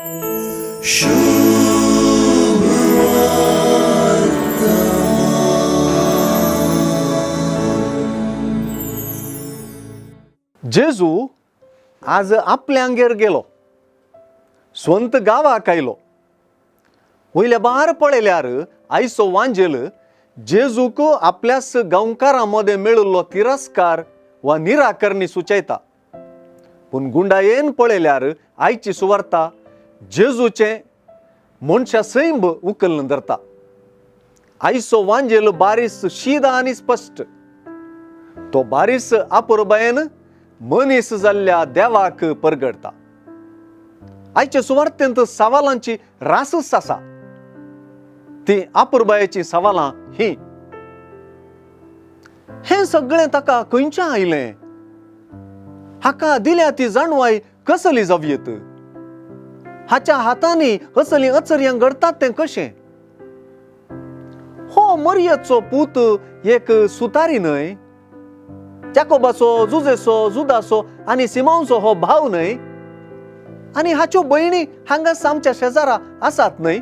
जेजू आज आपल्यांगेर गेलो, स्वंत गांवाक आयलो. वयल्या बार पळयल्यार आयचो वांजेल जेजूक आपल्याच गांवकारां मदें मेळिल्लो तिरस्कार वा निराकरणी सुचयता. पूण गुंडायेन पळयल्यार आयची सुवार्ता जेजूचें मनशा सैंब उखलून धरता. आयचो वांजेल बारीस शीदा आनी स्पश्ट, तो बारीस अपुरबायेन मनीस जाल्ल्या देवाक परगडटा. आयचे सुवार्तेंत सवालांची रासच आसा. ती अपुरबायेचीं सवालां ही. हें सगळें ताका खंयच्यान आयलें? हाका दिल्या ती जाणवाय कसली जावयेत? हाच्या हातांनी असलीं अचर्यां घडतात तें कशें? हो मरियेचो पूत एक सुतारी न्हय? जाकोबाचो, जुजेचो, जुदाचो आनी सिमांवचो हो भाव न्हय? आनी हाच्यो भयणी हांगाच आमच्या शेजारा आसात न्हय?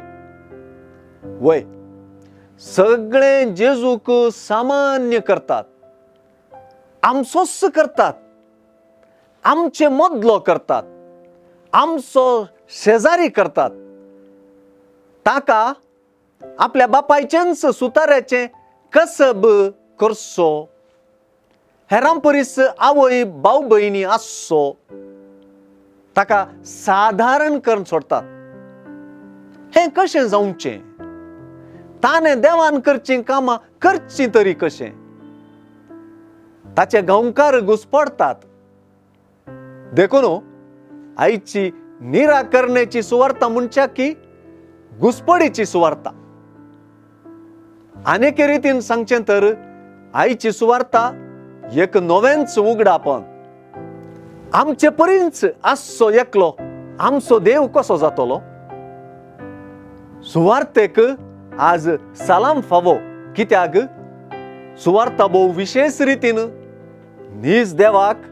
वय, सगळे जेजूक सामान्य करतात, आमचोच करतात, आमचे मदलो करतात, आमचो शेजारी करतात. ताका आपल्या बापायचेंच सुताऱ्याचें कसब करचो, हेरां परीस आवय भाव भयणी आसचो, ताका सादारण करून सोडतात. हें कशें जावचें? ताणें देवान करचीं कामां करचीं तरी कशें? ताचे गांवकार घुसपडटात. देखून आयची निराकरणेची सुवार्ता म्हणच्या की घुसपडीची सुवार्ता. आनेके रितीन सांगचें तर आयची सुवार्ता एक नवेंच उगडापण. आमचे परींच आसचो एकलो आमचो देव कसो जातलो? सुवार्तेक आज सलाम फावो, कित्याक सुवार्ता भोव विशेश रितीन नीज देवाक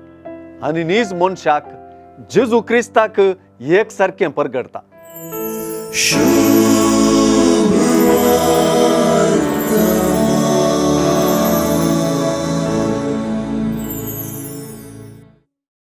आनी नीज मनशाक जेजू क्रिस्ताक एक सारकें परगडटा.